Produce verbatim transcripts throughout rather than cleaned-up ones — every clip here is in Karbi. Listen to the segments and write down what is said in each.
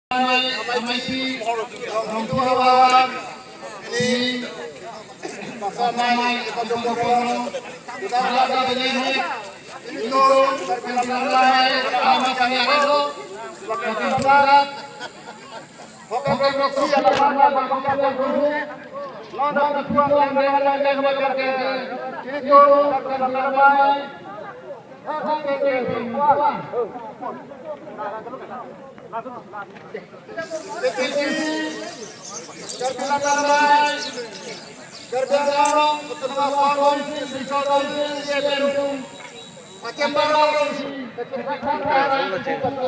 Amai, amai si, rongtu hawan, ini, paksa amai, ekon jompo kono, kita ada beli ini, itu, terbilang amai, amai kami ada itu, makin surat, hotel berdoksi, ada mana, ada hotel berdoksi, non ada tuan yang ada, ada yang ada, itu, terbilang amai, hotel berdoksi.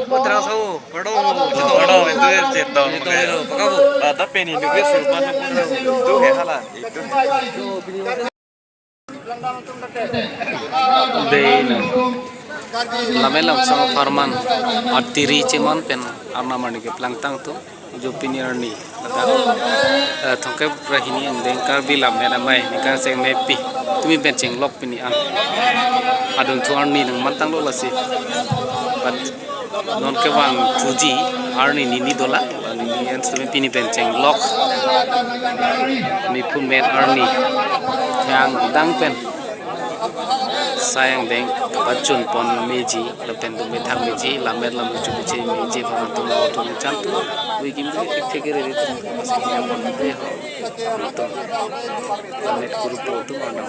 Putra so, pardon, pardon, itu cetong, pakabu. Ada peni dulu, suruh mana, itu he hala, itu. Dei na. Lamen lam sang parman artiri cheman pen arnam arni keplangtang tu. Jo pini arni. Ada, eh, thomkep ra hini angdeng Karbi Lammet Amei ningkan seng mepi. Tumi pen chenglok pini an. Adun thu arni nangmantanglo lasi. But non kevang thuji arni nini dola, nini an sumi pini pen chenglok. Niphun met arni. Thang dang pen. Sai angdeng kapachun pon meji, lapen tu methang meji, lammet lam chubiche meji, bang atum auto chan tu. Wi kim tu thek thek re re tu. Atum. Net group auto mana.